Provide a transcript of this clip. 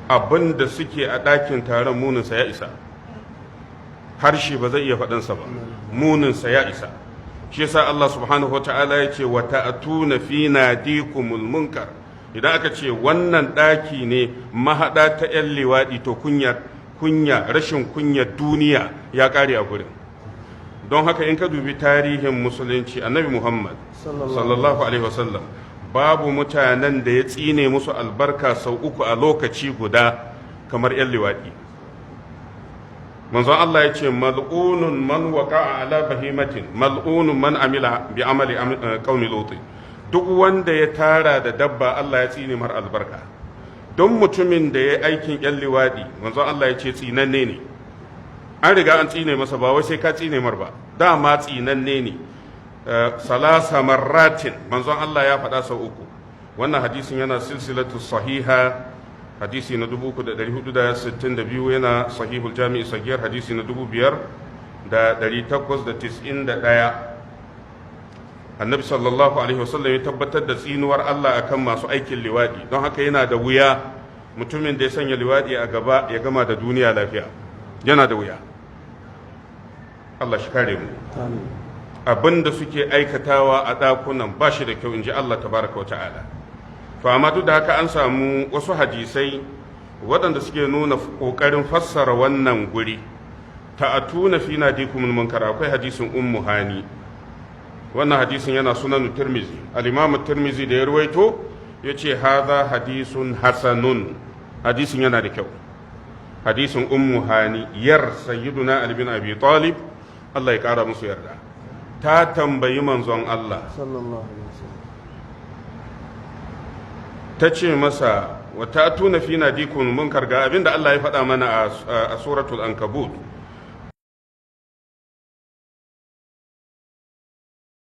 Abin da suke a ɗakin taron, muninsa ya isa, harshe ba zai iya faɗansa ba, muninsa ya isa. Shi yasa Allah subhanahu wa ta'ala ya ce: "Wa ta'tuna fi nadikumul munkar." Idan aka ce wannan ɗaki ne mahaɗa ta 'yan liwaɗi, to kunya, kunya, rashin kunya duniya ya ƙare a gurin. Don haka in ka dubi tarihin Musulunci, Annabi Muhammad sallallahu alaihi wasallam, babu mutanen da ya tsine musu albarka sau uku a lokaci guda kamar 'yan liwaɗi. Manzon Allah ya ce: "Mal'unun man waqa'a ala bahimatin, mal'unun man amila bi amali qaumi Lut." Duk wanda ya tara da dabba, Allah ya tsine mar albarka. Don mutumin da ya aikin 'yan liwaɗi, manzon Allah ya ce tsinanne ne. An riga an tsine masa, ba wai sai ka tsine mar ba, dama tsinanne ne. Salasa marratin, manzon Allah ya faɗa sau uku. Wannan hadisin yana Silsilatu Sahiha, hadisi na 3462, yana Sahihul Jami'i Sagir, hadisi na 5891. Annabi sallallahu alaihi wasallam ya tabbatar da tsinuwar Allah akan masu aikin liwadi. Don haka yana da wuya mutumin da ya sanya liwadi a gaba ya gama da duniya lafiya, yana da wuya. Allah shi kare mu. Abin da suke aikatawa a ɗakunan ba shi da kyau, in ji Allah tabaraka wa ta'ala. To amma duk da haka, an samu wasu hadisai waɗanda suke nuna ƙoƙarin fassara wannan guri, "Ta'atuna fi nadikumul munkar." Akwai hadisin Ummu Hani. Wannan hadisin yana Sunan Tirmizi. Al-Imam Tirmizi da ya ruwaito yace: "Hadha hadisun hasanun." Hadisin yana da kyau, hadisin Ummu Hani, yar Sayyiduna Ali bin Abi Talib, Allah ya kara musu yarda. Ta tambayi manzon Allah sallallahu alaihi wasallam. Ta ce masa: "Wa ta'tuna fi nadikum munkar, ga abinda Allah ya faɗa mana a Suratul Ankabut."